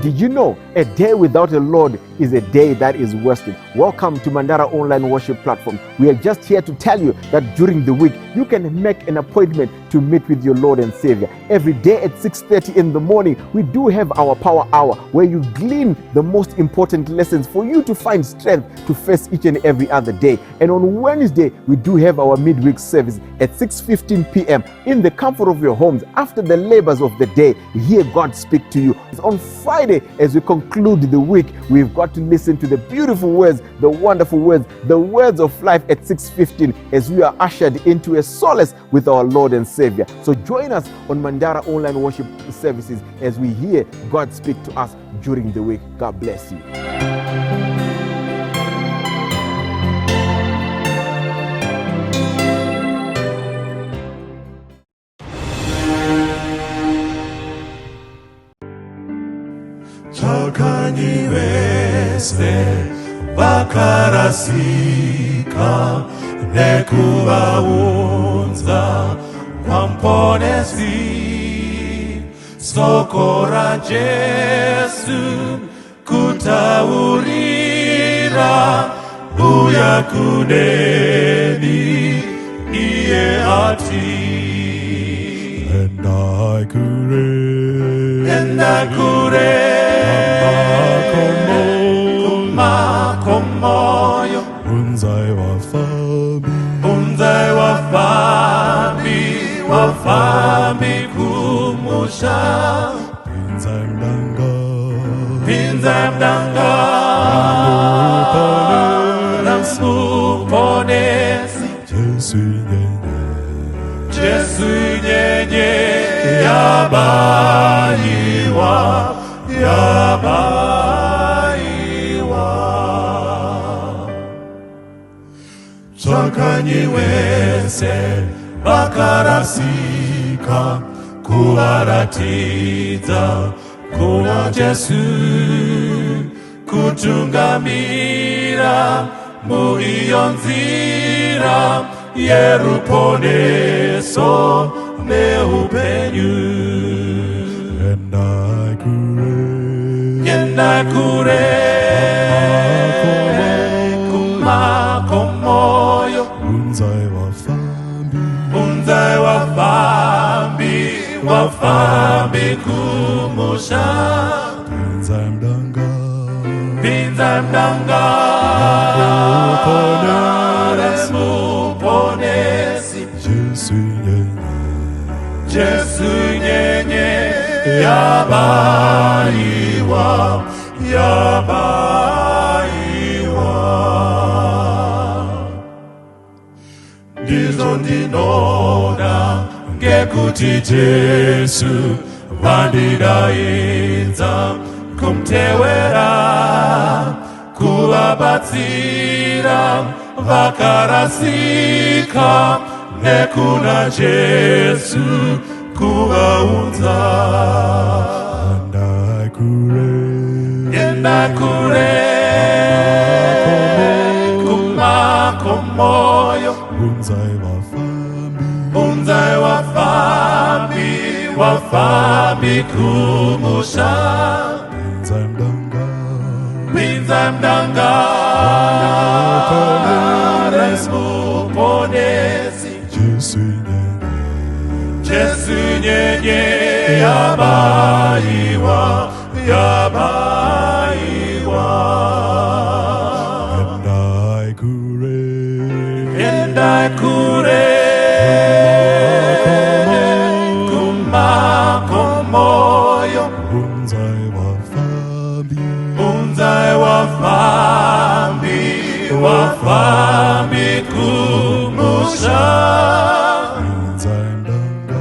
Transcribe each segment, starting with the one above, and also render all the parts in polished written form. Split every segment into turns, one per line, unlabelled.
Did you know a day without a Lord is a day that is wasted? Welcome to Mandara Online Worship Platform. We are just here to tell you that during the week you can make an appointment to meet with your Lord and Savior. Every day at 6:30 in the morning, we do have our power hour where you glean the most important lessons for you to find strength to face each and every other day. And on Wednesday, we do have our midweek service at 6:15 p.m. in the comfort of your homes after the labors of the day. Hear God speak to you. On Friday, as we conclude the week, we've got to listen to the beautiful words, the wonderful words, the words of life at 6:15 as we are ushered into a solace with our Lord and Savior. So join us on Mandara Online Worship Services as we hear God speak to us during the week. God bless you.
Tsvakanyi vese vakarasika nekuvaunza kwaMuponesi. Soko raJesu kutaurira, uya kuneni iye ati.
Endai kure.
Enda kure.
Kumakomo.
Kumakomoyo.
Unzai vafambi.
Unzai vafambi, vafambi kumusha.
Pinzai mudanga.
Pinzai mudanga. Ramuponesi.
Jesu nyenye.
Jesu nyenye yabayiwa, yabayiwa. Tsvakanyi wese vakarasika kuvaratidza kuna Jesu, kutungamira muiyo nzira yeruponeso neupenyu.
Endai kure.
Enda kure kumakomoyo.
Unzai vafambi.
Unzai vafambi, vafambi kumusha.
Pinzai mudanga.
Pinzai mudanga remuponesi.
Jesu nyenye.
Jesu nyenye yabayiwa, yabayiwa. Ndizvo ndinoda ngekuti Jesu vandidaidza kumutewera, kuvabatsira vakarasika nekuna Jesu kuvaunza.
Endai kure.
Enda kure kumakomoyo.
Unzai vafambi.
Unzai vafambi, vafambi kumusha.
Pinzai mudanga.
Pinzai mudanga remuponesi.
Jesu nyenye.
Jesu nyenye yabayiwa, yabayiwa.
Endai kure.
Enda kure kumakomoyo.
Unzai vafambi.
Unzai vafambi, vafambi kumusha.
Pinzai mudanga.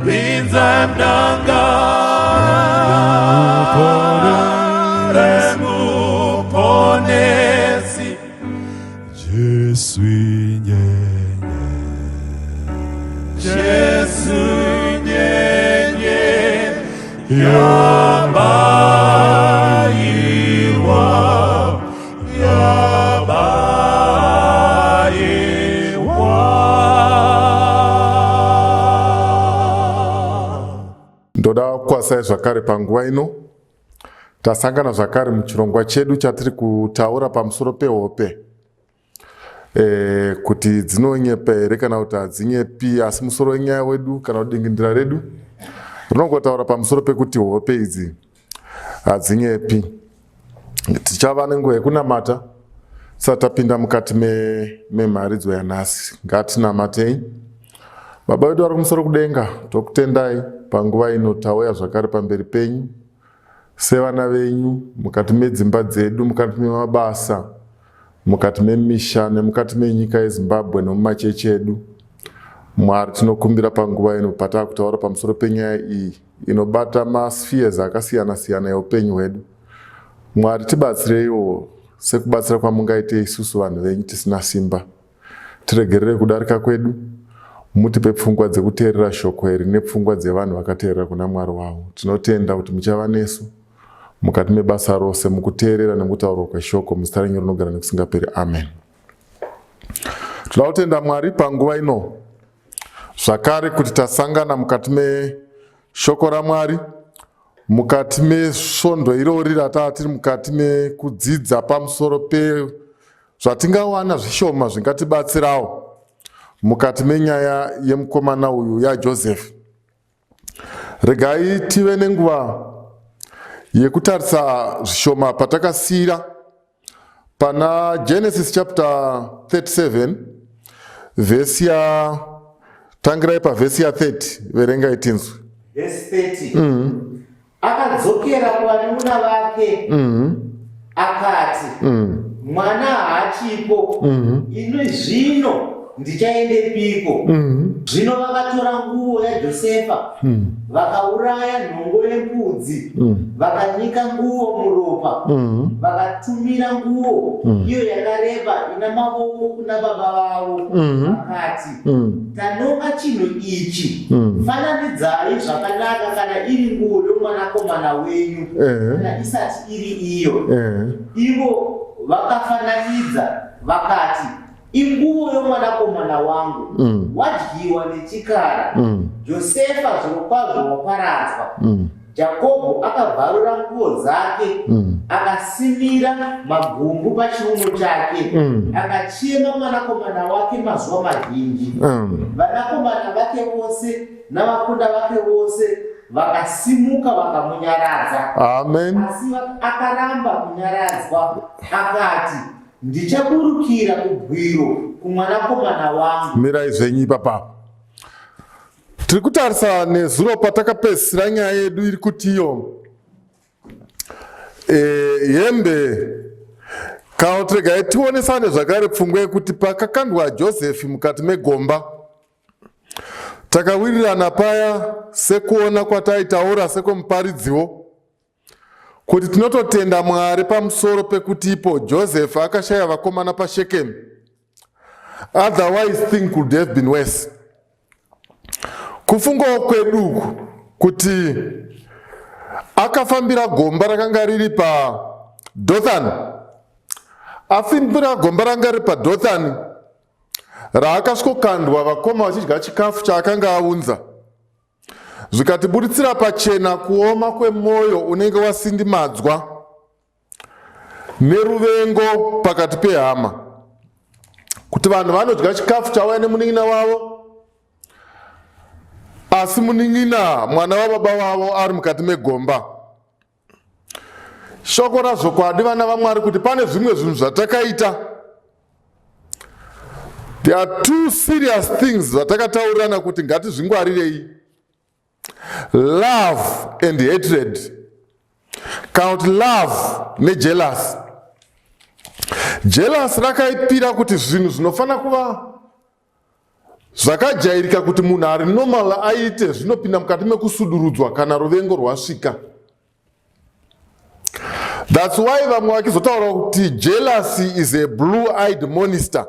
Pinzai mudanga remuponesi.
Jesu nyenye.
Jesu nyenye yabayiwa, yabayiwa.
Ndoda kukwazisai zvakare panguva ino. Tasangana zvakare muchirongwa chedu chatiri kutaura pamusoro pehope e, kuti dzinonyepa here kana kuti hadzinyepi, asi musoro wenyaya wedu kana kuti dingindira redu rinongotaura pamusoro pekuti hope idzi hadzinyepi. Tichava nenguva yekunamata tisati tapinda mukati memharidzo me yanhasi. Ngatinamatei. Baba vedu vari kumusoro kudenga, tokutendai panguva ino tauya zvakare pamberi penyu sevana venyu mukati medzimba dzedu, mukati memabasa, mukati memisha nemukati menyika yeZimbabwe nemumachechi edu. Mwari, tinokumbira panguva ino patakutaura pamusoro penyaya iyi inobata maspheres akasiyana-siyana eupenyu hwedu. Mwari, tibatsireiwo sekubatsira kwamungaite isusu vanhu venyu tisina simba. Tiregerere kudarika kwedu, mutipe pfungwa dzekuteerera shoko iri nepfungwa dzevanhu vakateerera kuna Mwari wavo. Tinotenda kuti muchava nesu mukati mebasa rose mukuteerera nemukutaurwa kweshoko muzita renyu rinogara nekusingaperi. Amen. Tinoda kutenda Mwari panguva ino zvakare kuti tasangana mukati meshoko raMwari mukati mesvondo irori rataa tiri mukati mekudzidza pamusoro pe zvatingawana zvishoma zvingatibatsirawo mukati menyaya yemukomana uyu yaJoseph. Regai tive nenguva yekutarisa zvishoma patakasiyira pana Genesis chapter 37 vhesi ya tangirai pavhesi ya 30 verengai tinzwe.
Vhesi 30. Akadzokera kuvanun'una vake akati, Mwana haachipo, ini zvino ndichaendepiko? Zvino vakatora nguo yaJosefa, vakauraya nhongo yembudzi, vakanyika nguo muropa, vakatumira nguo iyo yakareba ina mavoko kuna baba vavo, vakati, Tanonga chinhu ichi, fananidzai zvakanaka kana iri nguo yomwanakomana wenyu, kana isati iri iyo. Ivo vakafananidza vakati, Inguvo yomwanakomana wangu, wadyiwa nechikara. Josefa zvirokwazvo waparadzwa. Jakobho akabvarura nguo dzake, akasimira magumbu pachiuno chake, akachema mwanakomana wake mazuva mazhinji. Vanakomana vake vose navakunda vake vose vakasimuka vakamunyaradza.
Amen.
Asi akaramba kunyaradzwa, akati, Ndichaburukira kubwiro kumwanakomana wangu.
Mirai zvenyu ipapa. Tiri kutarisa nezuro patakapedzisira nyaya yedu iri kuti iyo e, hembe kana kuti regai tionesane zvakare pfungwa yekuti pakakandwa Josefi mukati megomba takawirirana paya sekuona kwataitaura sekwemuparidziwo kuti tinototenda Mwari pamusoro pekuti ipo Joseph akashaya vakomana paShekemi. Otherwise thing could have been worse. Kufungawo kwedu uku kuti akafambira gomba rakanga riri paDothan, afambira gomba ranga riri paDothan raakasvikokandwa vakoma vachidya chikafu chaakanga aunza zvikatiburitsira pachena kuoma kwemwoyo unenge wasindimadzwa neruvengo pakati pehama, kuti vanhu vanodya chikafu chauya nemunin'ina wavo, asi munin'ina mwana wababa wavo ari mukati megomba. Shoko razvokwadi vana vaMwari kuti pane zvimwe zvinhu zvatakaita. There are two serious things zvatakataurirana kuti ngatizvingwarirei. Love and hatred. Kana kuti love nejealous. Jealous rakaipira kuti zvinhu zvinofanira kuva Zvakajairika kuti munhu ari normal aite zvinopinda mukati mekusudurudzwa kana ruvengo rwasvika. That's why vamwe vachizotaura kuti jealousy is a blue-eyed monster.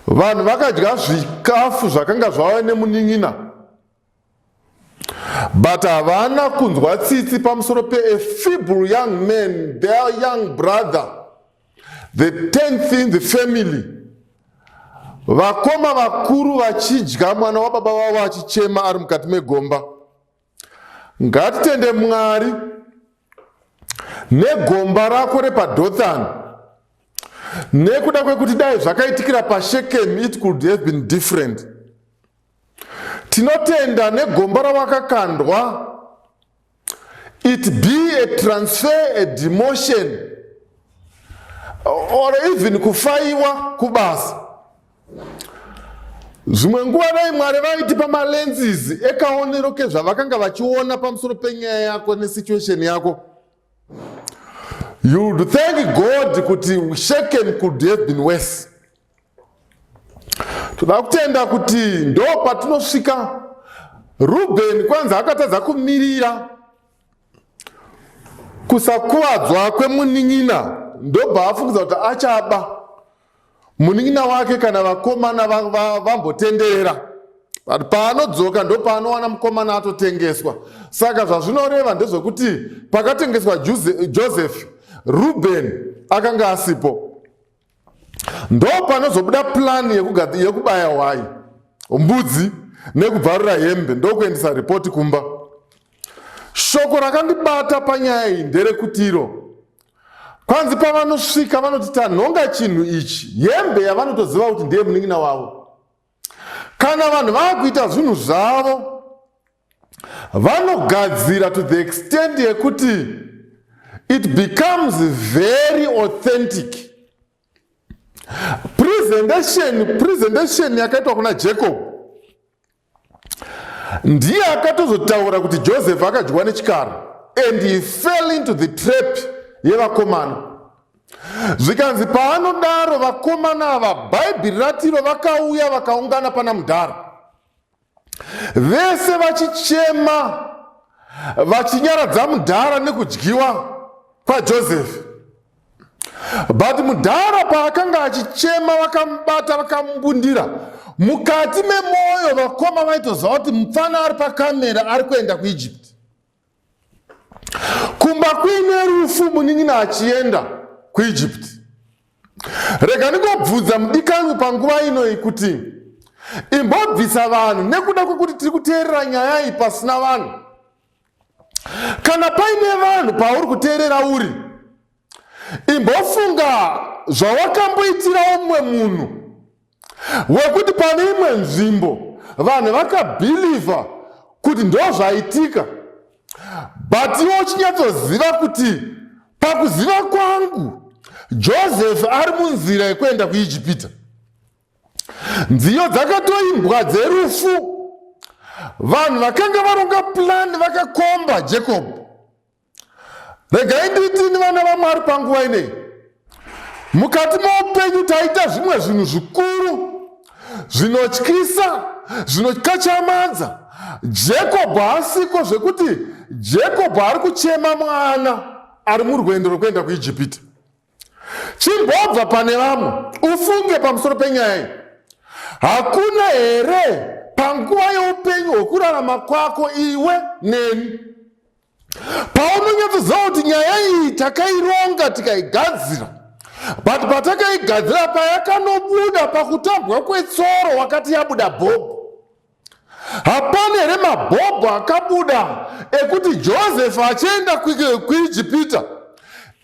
Vanhu vakadya zvikafu zvakanga zvauya nemunin'ina but havana kunzwa tsitsi pamusoro pe a feeble young man, their young brother, the 10th in the family. Vakoma vakuru vachidya mwana wababa vavo achichema ari mukati megomba. Ngatitende Mwari. Negomba rako repaDothani. Nekuda kwekuti dai zvakaitikira paShekemi it could have been different. Tinotenda negomba rawakakandwa it be a transfer, a demotion or even kufaiwa kubasa. Zvimwe nguva dai Mwari vaitipa malenses ekaonero kezvavakanga vachiona pamusoro penyaya yako nesituation yako. You would thank God kuti Shechem could have been worse. Toda kutenda kuti ndo patinosvika Rubheni kwanzi akatadza kumirira kusakuvadzwa kwemunin'ina ndobva afungidza kuti achaba munin'ina wake kana vakomana vambotenderera but paanodzoka ndopaanowana mukomana atotengeswa. Saka zvazvinoreva ndezvekuti pakatengeswa Joseph, Rubheni akanga asipo. Ndopanozobuda plan yekubaya hwai, mbudzi nekubvarura hembe ndokuendesa ripoti kumba. Shoko rakandibata panyaya iyi nderekuti iro kwanzi pavanosvika vanoti tanhonga chinhu ichi, hembe yavanotoziva kuti ndiye munin'ina wavo. Kana vanhu vakuita zvinhu zvavo vanogadzira to the extent yekuti it becomes very authentic. Presentation yakaitwa kuna Jacob ndiye akatozotaura kuti Joseph akadyiwa nechikara and he fell into the trap yevakomana. Zvikanzi paanodaro vakomana ava, Bhaibheri ratiro vakauya vakaungana pana mudhara vese vachichema vachinyaradza mudhara nekudyiwa kwaJoseph. But mudhara paakanga achichema vakamubata vakamubundira mukati memwoyo. Vakoma vaitoziva kuti mupfana ari pakamera ari kuenda kuEgypt, kumba kuine rufu, munin'ina achienda kuEgypt. Rega ndingobvunza mudikanwi panguva inoyi kuti imbobvisa vanhu nekuda kwekuti tiri kuteerera nyaya iyi pasina vanhu. Kana paine vanhu pauri kuteerera uri, imbofunga zvawakamboitira umwe munhu wekuti pane imwe nzvimbo vanhu vakabhilivha kuti ndozvaitika, but iwe uchinyatsoziva kuti pakuziva kwangu Joseph ari munzira yekuenda kuIjipita. Nziyo dzakatoimbwa dzerufu, vanhu vakanga varonga plan vakakomba Jacob. Regai nditini vana vaMwari panguva ineyi, mukati moupenyu taita zvimwe zvinhu zvikuru zvinotyisa zvinokatyamadza. Jacob haasiko zvekuti Jacob ari kuchema mwana ari murwendo rwekuenda kuIjipita. Chimbobva pane vamwe ufunge pamusoro penyaya iyi. Hakuna here panguva yeupenyu hwekurarama kwako iwe neni paunonyatsoziva kuti nyaya iyi takaironga tikaigadzira, but patakaigadzira payakanobuda pakutambwa kwetsoro wakati yabuda bhobho? Hapana here mabhobho akabuda ekuti Joseph achienda kuIjipita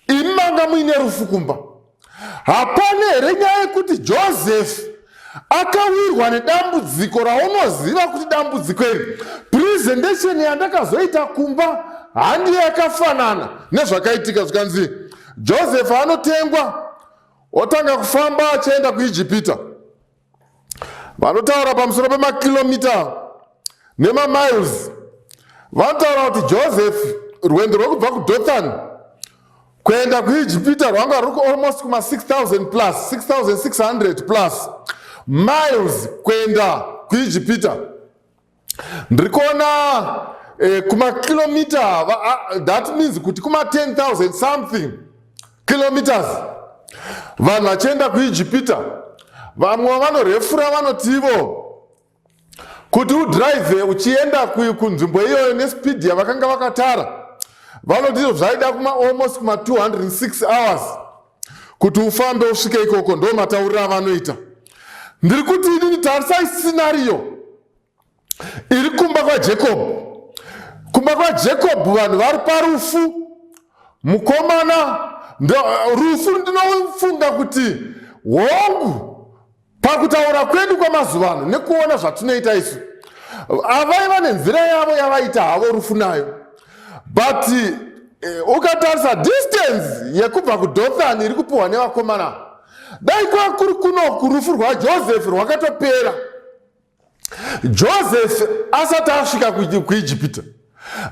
imi manga muine rufu kumba? Hapana here nyaya yekuti Joseph akawirwa nedambudziko raunoziva kuti dambudziko iri presentation yandakazoita kumba handiyo yakafanana nezvakaitika? Zvikanzi Joseph anotengwa otanga kufamba achienda kuIjipita. Vanotaura pamusoro pemakilomita nemamiles vanotaura kuti Joseph rwendo rwekubva kuDothan kuenda kuIjipita rwanga ruri almost kuma 6000 plus 6600 plus miles kuenda kuIjipita. Ndiri kuona kumakilomita, that means kuti kuma 10,000 something kilometers vanhu vachienda kuIjipita. Vamwe vanorefura vanoti ivo kuti udrive uchienda kunzvimbo iyoyo nespeed yavakanga vakatara, vanoti izvo zvaida kuma almost kuma 206 hours kuti ufambe usvike ikoko. Ndo matauriro avanoita. Ndiri kuti inini tarisai scenario iri kumba kwaJacob. Kumba kwaJacob vanhu vari parufu. Mukomana rufu ndinofunga kuti hongu pakutaura kwedu kwamazuva ano nekuona zvatinoita isu avaiva nenzira yavo yavaita havo rufu nayo but eh, ukatarisa distance yekubva kudothan iri kupiwa nevakomana dai kwakuri kuno kurufu rwajoseph rwakatopera Joseph asati asvika kuIjipita,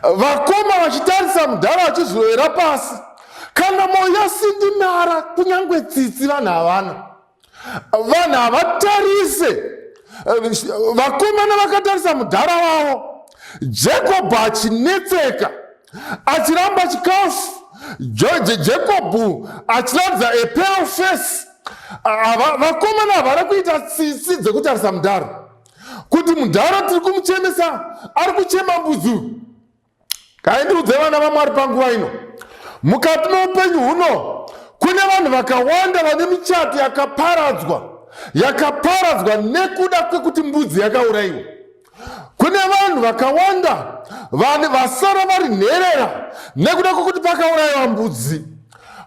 vakoma vachitarisa mudhara achizvirovera pasi, kana mwoyo yasindimara, kunyange tsitsi vanhu havana. Vanhu havatarise, vakomana vakatarisa mudhara wavo Jacob achinetseka achiramba chikafu, Jacob achiratidza a pale face. Vakomana havana kuita tsitsi dzekutarisa mudhara kuti mudhara tiri kumuchemesa ari kuchema mbudzi. Kaindiudze vana vaMwari panguva ino, mukati meupenyu huno kune vanhu vakawanda vane michato yakaparadzwa, yakaparadzwa nekuda kwekuti mbudzi yakaurayiwa. Kune vanhu vakawanda vane vasara vari nherera nekuda kwekuti pakaurayiwa mbudzi.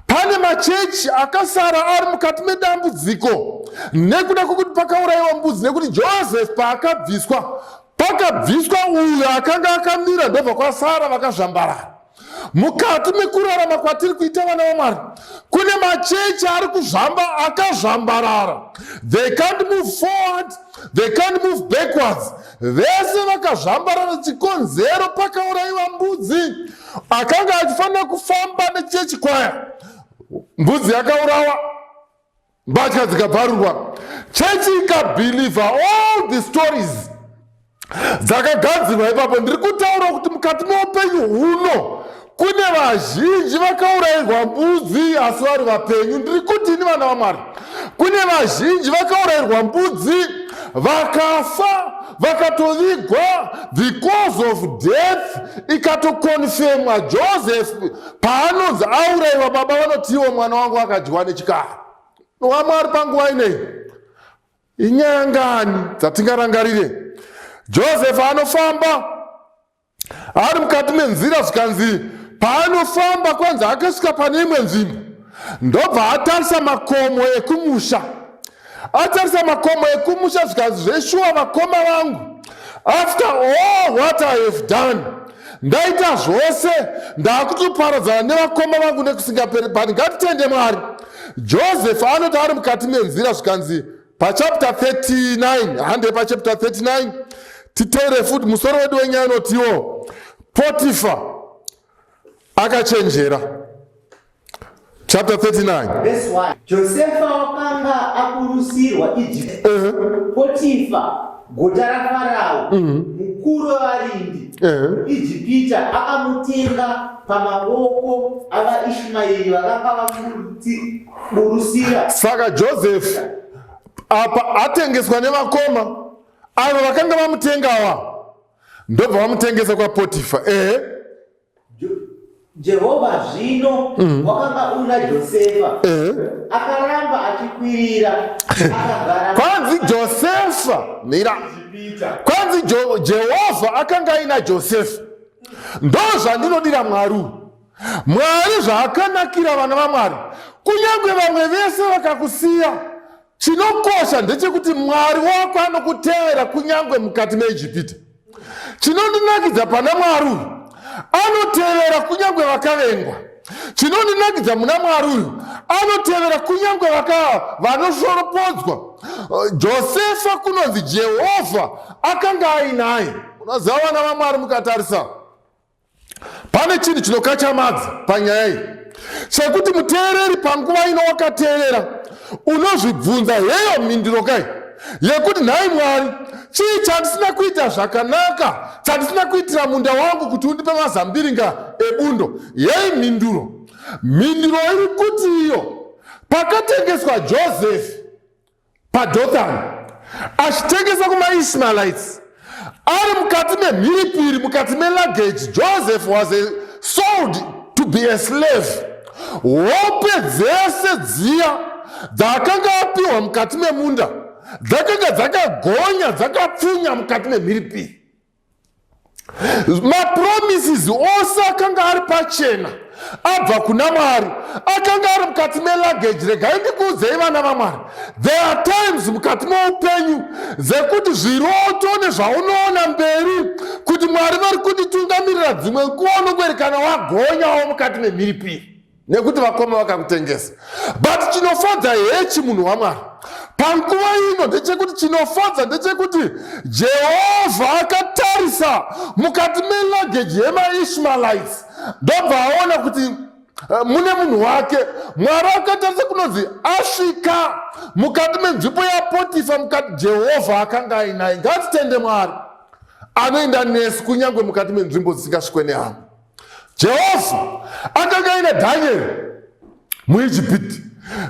Pane machechi akasara ari mukati medambudziko nekuda kwekuti pakaurayiwa mbudzi, nekuti Joseph paakabviswa, pakabviswa uyo akanga akamira, ndobva kwasara vakazvambarara. Mukati mekurarama kwatiri kuita vana vaMwari, kune machechi ari kuzvamba akazvambarara. They can't move forward, they can't move backwards. Vese vakazvambarara. Chikonzero, pakaurayiwa mbudzi. Akanga achifanira kufamba nechechi kwaya, mbudzi yakaurawa, mbatya dzikabvarurwa, chechi ikabhilivha all the stories dzakagadzirwa ipapo. Ndiri kutaura kuti mukati meupenyu huno kune vazhinji vakaurayirwa mbudzi asi vari vapenyu. Ndiri kuti ini vana vaMwari, kune vazhinji vakaurayirwa mbudzi vakafa, vakatovigwa. The cause of death ikatokonfemwa. Joseph paanonzi aurayiwa, baba vanotiwo mwana wangu akadyiwa nechikara. WaMwari, panguva inei inyaya ngani dzatingarangarire? Joseph anofamba ari mukati menzira, zvikanzi paanofamba kwanzi akasvika pane imwe nzvimbo, ndobva atarisa makomo ekumusha. Atarisa makomo ekumusha, zvikanzi zveshuwa vakoma vangu, after all what I have done, ndaita zvose, ndakutoparadzana nevakoma vangu nekusingaperi. But ngatitende Mwari. Joseph anoti ari mukati menzira, zvikanzi pachapter 39, hande pachapter 39 titeere futi. Musoro wedu wenyaya unotiwo Potifa akachenjera. Chapter 39
Verse 1. Josefa wakanga aburusirwa Ijipiti. Potifa, gota raFarao, mukuru wevarindi Ijipita, akamutenga pamavoko avaIshmaeri vakanga vamuburusira.
Saka Joseph apa atengeswa nevakoma avo vakanga vamutengawa, ndobva vamutengesa kwaPotifa. Ehe.
Jehovha zvino wakanga una Josefa, akaramba achikwirira, akagara
Kwanzi Josefa, mira, kwanzi Jehovha akanga aina Josefa. Ndo zvandinodira Mwari uyu. Mwari zvaakanakira vana vaMwari, kunyange vamwe vese vakakusiya, chinokosha ndechekuti Mwari wako anokutevera kunyange mukati meIjipita. Chinondinakidza pana Mwari uyu, anotevera kunyange vakavengwa. Chinondinakidza muna Mwari uyu, anotevera kunyange vanoshoropodzwa. Josefa kunonzi Jehovha akanga ainaye. Unoziva vana vaMwari, mukatarisa pane chinhu chinokachamadza panyaya iyi chekuti muteereri panguva ino wakateerera unozvibvunza heyo mhinduro kai yekuti nhai Mwari, chii chandisina kuita zvakanaka, chandisina kuitira munda wangu kuti undipe mazambiringa ebundo? Yei mhinduro. Mhinduro iri kuti iyo pakatengeswa Joseph paDothan achitengeswa kumaIshmaelites ari mukati memhiripiri, mukati meluggage, Joseph was sold to be a slave. Hope dzese dziya dzaakanga apiwa mukati memunda dzakanga dzakagonya, dzakapfunya mukati memhiripiri. Mapromises ose akanga ari pachena. Abva kuna Mwari, akanga ari mukati meluggage. Regai ndikuudzei, vana vaMwari, there are times mukati meupenyu dzekuti zviroto nezvaunoona mberi kuti Mwari vari kutitungamirira, dzimwe nguva unongoerekana wagonyawo mukati memhiripiri nekuti vakoma vakakutengesa. But chinofadza hechi, munhu waMwari, panguva ino ndechekuti, chinofadza ndechekuti Jehovha akatarisa mukati meluggage yemaIshmaelites, ndobva aona kuti mune munhu wake. Mwari akatarisa, kunonzi asvika mukati menzvimbo yaPotifa mukati, Jehovha akanga ainaye. Ngatitende Mwari anoenda nesu kunyange mukati menzvimbo dzisingasvikwe nehama. Jehovha akanga aina Dhanieri muIjipiti,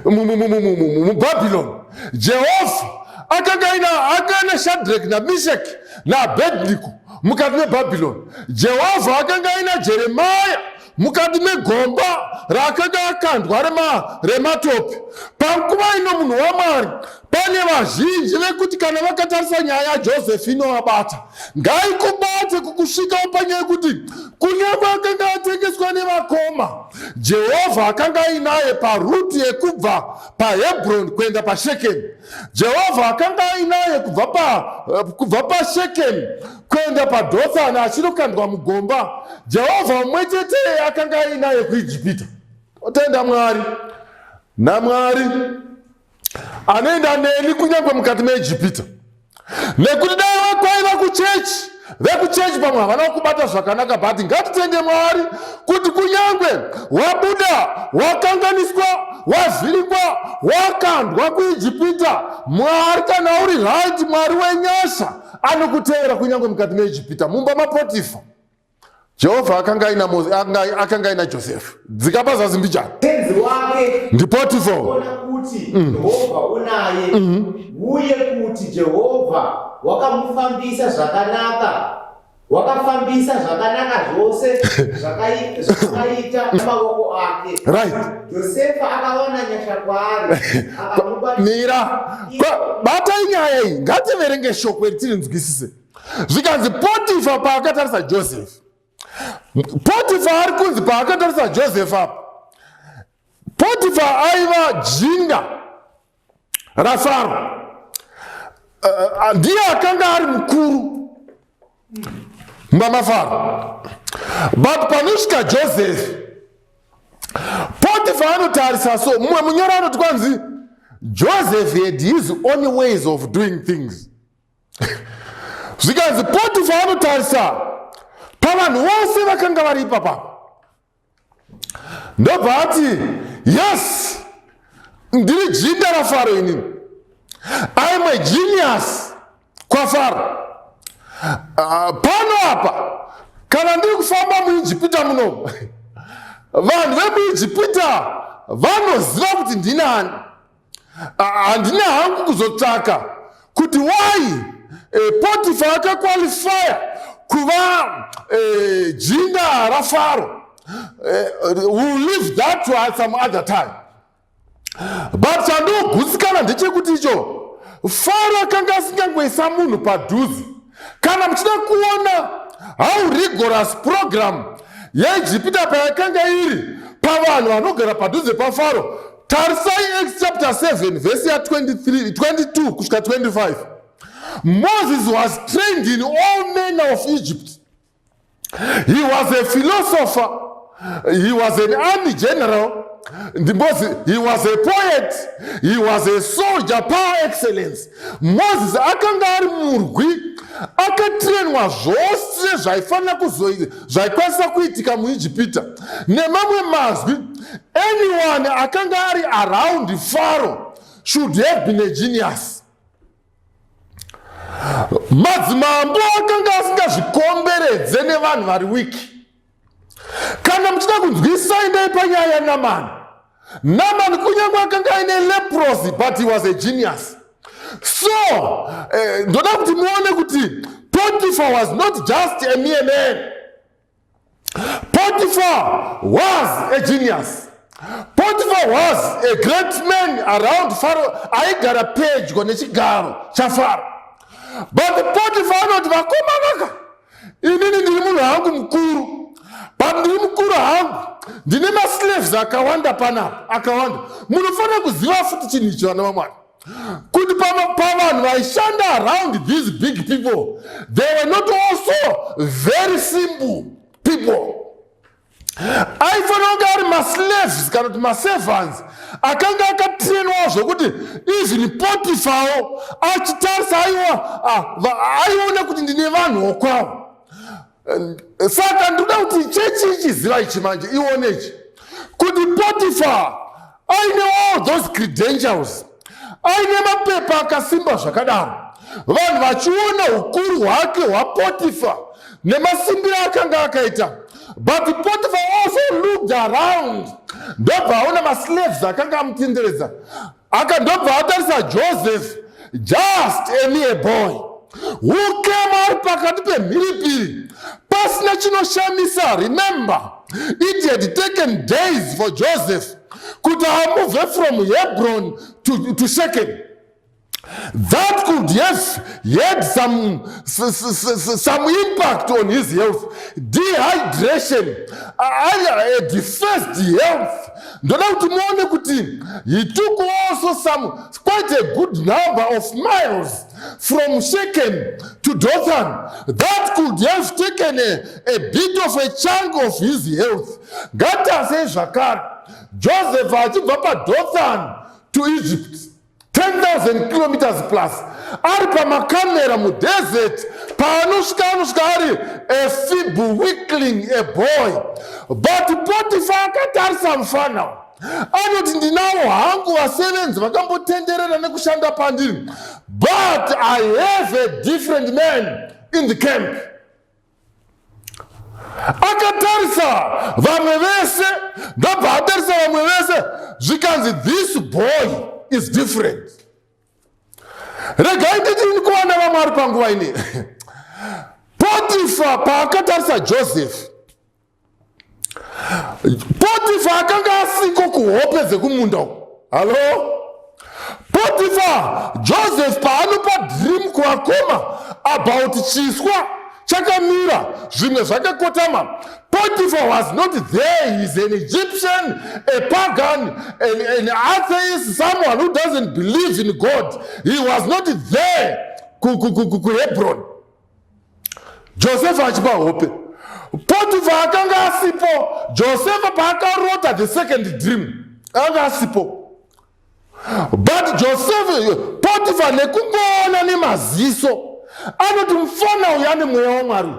muBhabhiloni. Jehovha akanga aina Shadrach naMishek naAbednego mukati meBhabhiloni. Jehovha akanga aina Jeremaya mukati megomba raakanga akandwa rematope. Panguva ino, munhu waMwari, pane vazhinji vekuti kana vakatarisa nyaya yaJoseph inovabata. Ngaikubate kukusvikawo panyaya yekuti kunyange akanga atengeswa nevakoma, Jehovha akanga ainaye paroute yekubva paHebron kuenda paShekemi. Jehovha akanga ainaye kubva paShekemi kuenda paDhothani achinokandwa mugomba. Jehovha mumwe chete akanga ainaye kuIjipita. Totenda Mwari naMwari anoenda neni kunyange mukati meIjipita, nekuti dai vakwaiva kuchechi, vekuchechi pamwe havana kubata zvakanaka. But ngatitende Mwari kuti kunyange wabuda, wakanganiswa, wavhiringwa, wakandwa kuIjipita, Mwari, kana uri right, Mwari wenyasha anokuteera kunyange mukati meIjipita. Mumba maPotifa, Jehovha akanga aina Josefa. Dzika pazasi mbijana.
Tenzi wake
NdiPotifa.
Ona kuti Jehovha unaye, uye kuti Jehovha wakamufambisa zvakanaka, wakafambisa zvakanaka zvose zvakaita mavoko ake. Josefa akawana nyasha kwaari, akamubata.
Mira. Batai nyaya iyi. Ngativerenge shoko iri tirinzwisise. Zvikanzi Potifa paakatarisa Joseph, Potifa ari kunzi paakatarisa Joseph apa, Potifa aiva jinda raFaro, ndiye akanga ari mukuru mumba maFaro. But panosvika Joseph, Potifa anotarisa. So mumwe munyoro anoti kwanzi Joseph had his own ways of doing things. Zvikanzi Potifa anotarisa pavanhu vose vakanga vari ipapa, ndobva ati, "Yes, ndiri jinda raFaro inini. I'm a genius kwaFaro. Pano apa kana ndiri kufamba muIjipita muno, vanhu vemuIjipita vanoziva kuti ndinani. Handina hangu kuzotsvaka kuti why Potifa akaqualifya kuva jinda raFaro. We'll leave that to some other time, but chandogutsikana ndechekuti icho Faro akanga asingangoisa munhu padhuze. Kana muchida kuona how rigorous program yeIjipita payakanga iri pavanhu vanogara padhuze paFaro, tarisai Acts chapter 7 vhesi ya23, 22 kusvika 25. Moses was trained in all manner of Egypt. He was a philosopher, he was an army general, ndimbozi, he was a poet, he was a soldier par excellence. Moses akanga ari murwi akatrainwa zvose zvaifanira zvaikwanisa kuitika muIjipita. Nemamwe mazwi, anyone akanga ari around Pharaoh should have been a genius. Madzimambo akanga asingazvikomberedze nevanhu vari weak. Kana muchida kunzwisa, endai panyaya yaNamani. Namani kunyange akanga aine leprosy, but he was a genius. So ndoda kuti muone kuti Potiphar was not just a mere man. Potiphar was a genius. Potiphar was a great man around Pharaoh, aigara pedyo nechigaro chaFaro. But Potiphar anoti, "Vakomanaka, inini ndiri munhu hangu mukuru, but ndiri mukuru hangu. Ndine maslaves akawanda panapa, akawanda. Munofanira kuziva futi chinhu ichi, vana vamwari, kuti pavanhu vaishanda around these big people, they were not also very simple people. Aifanira kunge ari maslaves kana kuti maservants akanga akatrainwawo zvokuti even Potifawo achitarisa aiwa aiona kuti ndine vanhu wokwavo. Saka ndinoda kuti chechi ichiziva ichi manje, ione ichi, kuti Potifa aine all those credentials, aine mapepa akasimba zvakadaro, vanhu vachiona ukuru hwake hwaPotifa nemasimbiro akanga akaita. But Potifa also looked around, ndobva aona maslaves akanga amutenderedza, akandobva atarisa Joseph, just a mere boy who came ari pakati pemhiripiri pasina chinoshamisa. Remember, it had taken days for Joseph kuti amove from Hebron to Shechem. That could have had some impact on his health, dehydration, a defaced health. Ndoda kuti muone kuti he took also some quite a good number of miles from Shechem to Dothan. That could have taken a bit of a chunk of his health. Ngatasei zvakare, Joseph achibva paDothan to Egypt, 10,000 kilometers plus, ari pamakamera mudesert. Paanosvika, anosvika ari a feeble weakling, a boy. But Potifa akatarisa mufana, anoti, "Ndinawo hangu vasevenzi vakambotenderera nekushanda pandiri, but I have a different man in the camp." Akatarisa vamwe vese, ndobva atarisa vamwe vese, zvikanzi, "This boy is different." Regai nditini kuvana vamwari panguva ine, Potifa paakatarisa Joseph, Potifa akanga asiko kuhope dzekumunda uku. Hallo, Potifa, Joseph paanopa dream kuvakoma about chiswa chakamira, zvimwe zvakakotama, Potiphar was not there. He's an Egyptian, a pagan, an atheist, someone who doesn't believe in God. He was not there kuHebron. Josefa achipa hope, Potifa akanga asipo. Josefa paakarota the second dream, anga asipo. But Joseph, Potifa nekungoona nemaziso, anoti, "Mufana uyu ane mweya wamwari.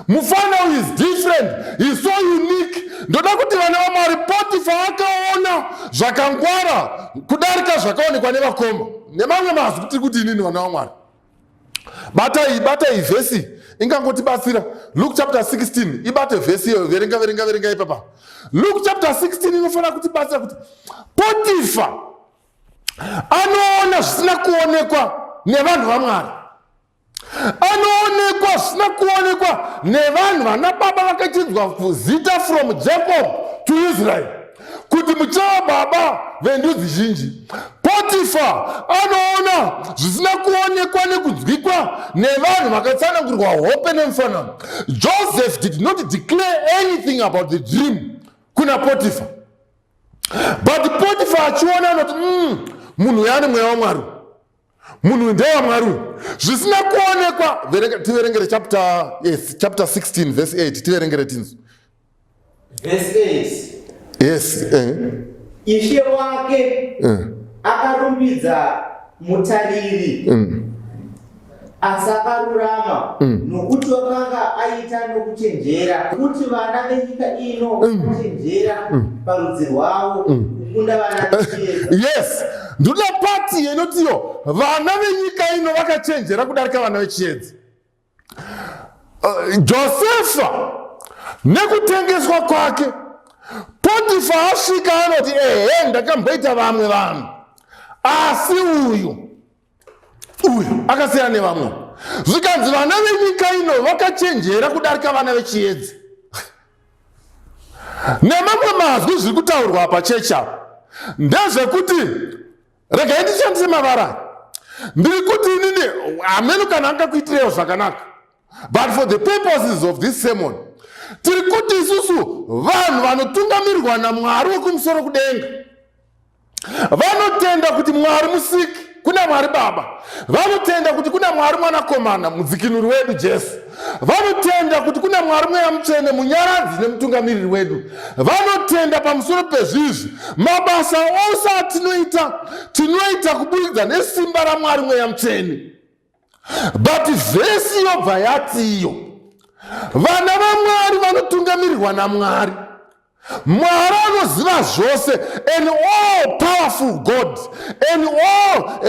Mufana uyu is different, is so unique." Ndoda kuti vana vamwari, Potifa akaona zvakangwara kudarika zvakaonekwa nevakoma. Nemamwe mazwi, tiri kuti inini, vana vamwari, batai, batai vhesi ingangotibatsira, Luke chapter 16. Ibate vhesi iyoyo, verenga, verenga, verenga ipapa. Luke chapter 16 inofanira kutibatsira kuti Potifa anoona zvisina kuonekwa nevanhu vamwari, anoonekwa zvisina kuonekwa nevanhu vana baba vakachinzwa zita from Jacob to Israel kuti muchava baba vendudzi zhinji. Potifa anoona zvisina kuonekwa nekunzwikwa nevanhu vakatsanangurwa hope nemufanano. Joseph did not declare anything about the dream kuna Potifa, but Potifa achiona anoti, munhu uyu ane mweya wamwari, munhu ndewamwari uyu." Zvisina kuonekwa. Tiverengere chapter, yes, chapter 16 verse 8, tiverengere tinzwa.
Verse 8.
Yes.
Ishe wake akarumbidza mutariri asakarurama nokuti wakanga aita nokuchenjera, kuti vana venyika ino vakachenjera parudzi rwavo kukunda vana vechiedza.
Yes, ndoda part inotiyo vana venyika ino vakachenjera kudarika vana vechiedza. Josefa nekutengeswa kwake, Potifa asvika anoti, "Ehe, ndakamboita vamwe vanhu, asi uyu, uyu akasiyana nevamwe." Zvikanzi vana venyika ino vakachenjera kudarika vana vechiedza. Nemamwe mazwi, zviri kutaurwa pachechi apa ndezvekuti, regai ndishandise mavara, ndiri kuti inini hameno kana angakuitirewo zvakanaka, but for the purposes of this sermon, Tiri kuti isusu vanhu vanotungamirirwa naMwari wekumusoro kudenga vanotenda kuti Mwari musiki, kuna Mwari Baba, vanotenda kuti kuna Mwari Mwanakomana, mudzikinuri wedu Jesu, vanotenda kuti kuna Mwari Mweya Mutsvene, munyaradzi nemutungamiriri wedu. Vanotenda pamusoro pezvizvi mabasa ose atinoita, tinoita kuburikidza nesimba raMwari Mweya Mutsvene. But vhesi yobva yati iyo vana vaMwari vanotungamirirwa naMwari. Mwari anoziva zvose, an all powerful God, an all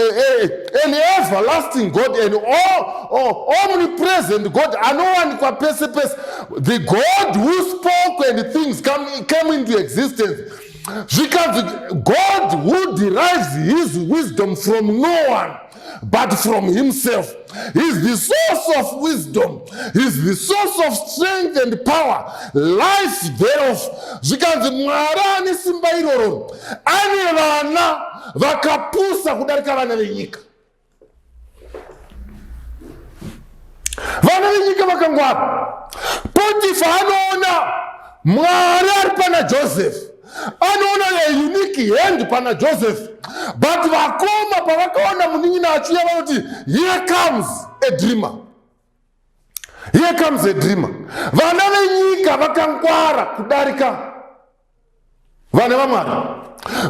an everlasting God, an all omnipresent God, anowanikwa pese pese, the God who spoke and things came into existence. Zvikanzi God who derives his wisdom from no one but from himself. He's the source of wisdom. He's the source of strength and power, life thereof. Zvikanzi Mwari ane simba iroro, ane vana vakapusa kudarika vana venyika. Vana venyika vakangwara. Potifa anoona Mwari ari pana Joseph, anoona a unique hand pana Joseph, but vakoma pavakaona munin'ina achiuya vanoti here comes a dreamer, here comes a dreamer. Vana venyika vakangwara kudarika vana vaMwari.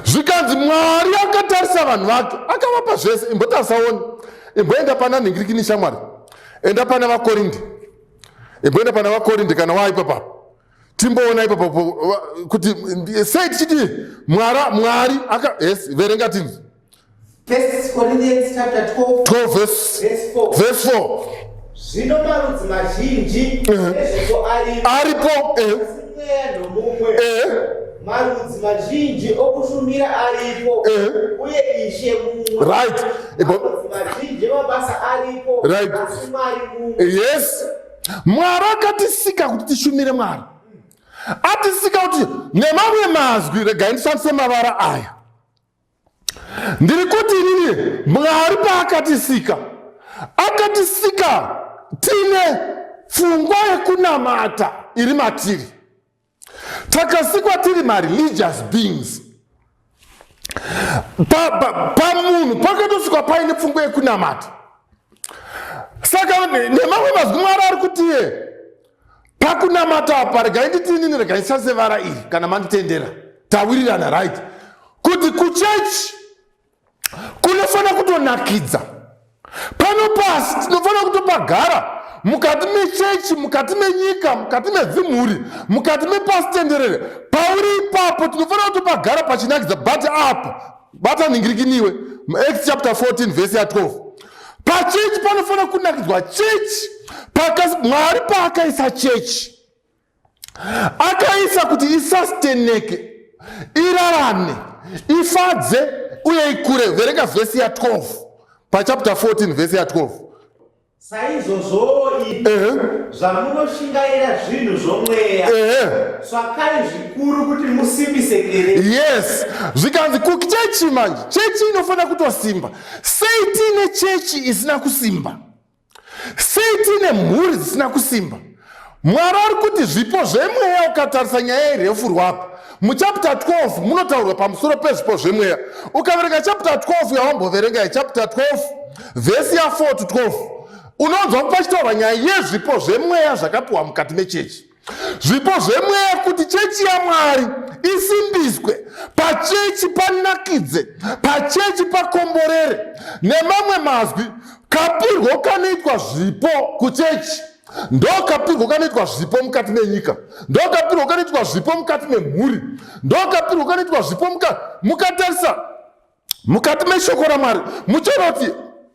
Zvikanzi Mwari akatarisa vanhu vake akavapa zvese. Imbotarisa one, imboenda pana nhingirikini shamwari, enda pana vaKorinde, imboenda pana vaKorinde kana waipapa, timboona ipapo kuti sei tichiti Mwari aka, yes, verenga tinzi.
First Corinthians chapter 12,
12 verse,
verse 4.
Verse 4.
Zvino marudzi mazhinji ezvipo aripo,
Aripo,
asi mweya ndomumwe. Marudzi mazhinji okushumira aripo, uye Ishe mumwe. Marudzi mazhinji emabasa aripo, asi Mwari mumwe.
Yes. Mwari akatisika kuti tishumire Mwari. Atisika kuti, nemamwe mazwi, regai ndishandise mavara aya. Ndiri kuti inini Mwari paakatisika, akatisika tine pfungwa yekunamata iri matiri. Takasikwa tiri mareligious beings. Pamunhu pakatosikwa paine pfungwa yekunamata. Saka nemamwe mazwi Mwari ari kuti iye pakunamata apa, regai nditi inini, regai ndishandise vara iri kana manditendera, tawirirana, right? Kuti kuchechi kunofanira kutonakidza. Pano pasi tinofanira kutopagara mukati mechechi, mukati menyika, mukati medzimhuri, mukati mepasi tenderere. Pauri ipapo tinofanira kutopagara pachinakidza. But apa bata nhingirikiniwe Acts chapter 14 verse ya 12. Pachechi panofanira kunakidzwa. Chechi Mwari paakaisa chechi akaisa kuti isasteneke, irarame, ifadze uye ikure. Verenga vhesi ya 12 pachapter 14 vhesi ya 12.
Saizvozvowo imi, zvamunoshingaira zvinhu zvomweya, tsvakai zvikuru kuti musimbise kereke.
Yes, zvikanzi kuchechi manje, chechi inofanira kutosimba. Sei tiine chechi isina kusimba? Sei tiine mhuri dzisina kusimba? Mwari ari kuti zvipo zvemweya, ukatarisa nyaya yerefurwa apa muchapter 12 munotaurwa pamusoro pezvipo zvemweya. Ukaverenga chapter 12 yawamboverenga, yechapter 12 vhesi ya 4 to 12, unonzwa pachitaurwa nyaya yezvipo zvemweya zvakapiwa mukati mechechi. Zvipo zvemweya kuti chechi yaMwari isimbiswe, pachechi panakidze, pachechi pakomborere. Nemamwe mazwi, kapirwo kanoitwa zvipo kuchechi ndokapirwo kanoitwa zvipo mukati menyika, ndokapirwo kanoitwa zvipo mukati memhuri, ndokapirwo kanoitwa zvipo mukatarisa mukati meshoko raMwari, muchaona kuti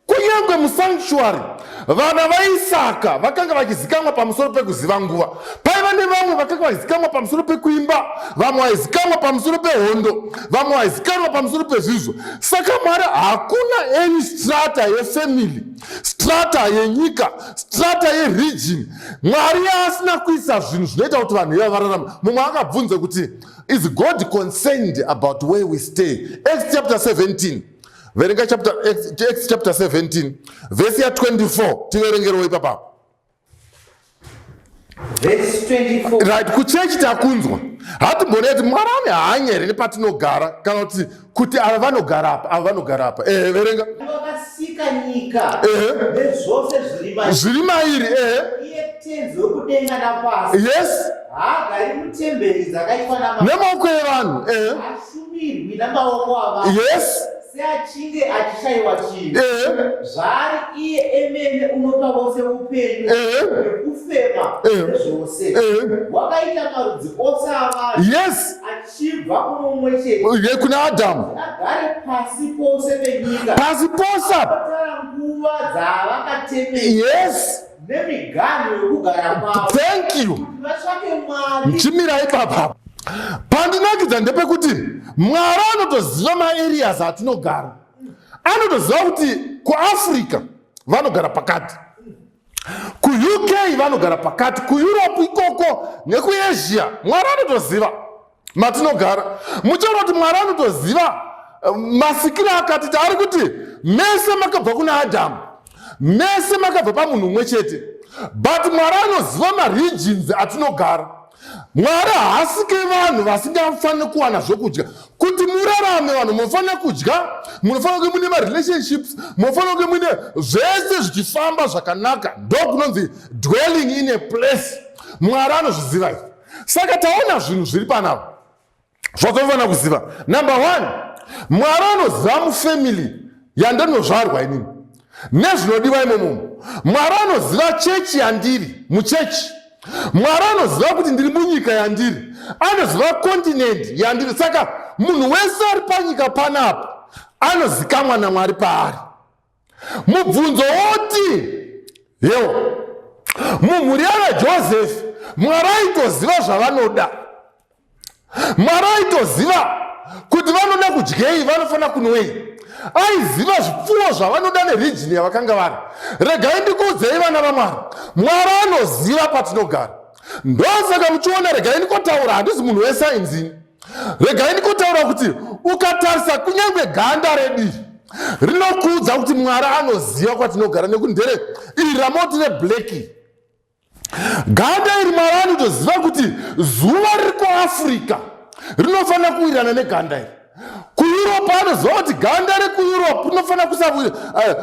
kunyange musanctuary vana vaIsaka vakanga vachizikanwa pamusoro pekuziva nguva. Paiva nevamwe vakanga vachizikanwa pamusoro pekuimba, vamwe vaizikanwa pamusoro pehondo, vamwe vaizikanwa pamusoro pezvizvo. Saka Mwari, hakuna any strata yefamily, strata yenyika, strata yeregion Mwari yaasina kuisa zvinhu zvinoita kuti vanhu iva vararama. Mumwe akabvunze kuti, is God concerned about where we stay? Acts chapter 17, verenga chapter, Acts chapter 17 verse ya 24, tiverengerewo ipapa.
Verse 24.
Right, kuchechi takunzwa. Hatimbonei kuti Mwari ane hanya here nepatinogara kana kuti kuti ava vanogara apa, ava vanogara apa. Ehe, verenga.
Wakasika nyika
Ehe.
nezvose zviri mairi.
Zviri mairi, ehe.
Iye tenzi wekudenga napasi.
Yes.
Haagari mutemberi dzakaitwa namaoko.
Nemaoko evanhu, ehe.
Haashumirwi namaoko avanhu.
Yes.
Seachinge achishayiwa chinhu.
Ehe.
Zvaari iye emene unopa vose upenyu
Ehe.
nekufema
Ehe.
nezvose.
Ehe.
Wakaita marudzi ose avanhu
Yes.
achibva kuno mumwe chete
Ye kuna Adamu.
agare pasi pose penyika.
Pasi pose apa.
Akatara nguva dzaavakatemera
Yes.
nemiganhu yokugara kwavo.
Thank you.
Kuti vatsvake Mwari
Chimirai ipapa. Pandinakidza ndepekuti Mwari anotoziva maareas atinogara. Anotoziva kuti kuAfrica vanogara pakati, kuUK vanogara pakati, kuEurope ikoko nekuAsia. Mwari anotoziva matinogara. Muchaona kuti Mwari anotoziva masikiro akatita. Ari kuti mese makabva kuna Adhamu, mese makabva pamunhu umwe chete, but Mwari anoziva maregions atinogara. Mwari haasike vanhu vasingafaniri kuwana zvokudya. Kuti murarame vanhu munofanira kudya, munofanira kunge mune marelationships, munofanira kunge mune zvese zvichifamba zvakanaka. Ndokunonzi dwelling in a place. Mwari anozviziva izvi. Saka taona zvinhu zviri panapa zvatinofanira kuziva. Number 1, Mwari anoziva mufamily yandinozvarwa inini nezvinodiwa imomo. Mwari anoziva chechi yandiri muchechi. Mwari anoziva kuti ndiri munyika yandiri, anoziva kontinenti yandiri. Saka munhu wese ari panyika panapa anozikamwa naMwari paari. Mubvunzo woti yewo, mumhuri yana Joseph Mwari aitoziva zvavanoda. Mwari aitoziva kuti vanoda kudyei, vanofanira kunwei. Aiziva zvipfuwo zvavanoda nerijini yavakanga vari. Regai ndikuudzei vana vaMwari, Mwari anoziva patinogara. Ndosaka muchiona, regai ndikotaura, handisi munhu wesainzi. Regai ndikotaura kuti ukatarisa kunyange ganda redu iri rinokuudza kuti Mwari anoziva kwatinogara, nekuti ndere iri ramoti reblacki. Ganda iri Mwari anotoziva kuti zuva riri kuAfrica rinofanira kuwirirana neganda iri. KuEurope anoziva kuti ganda rekuEurope rinofanira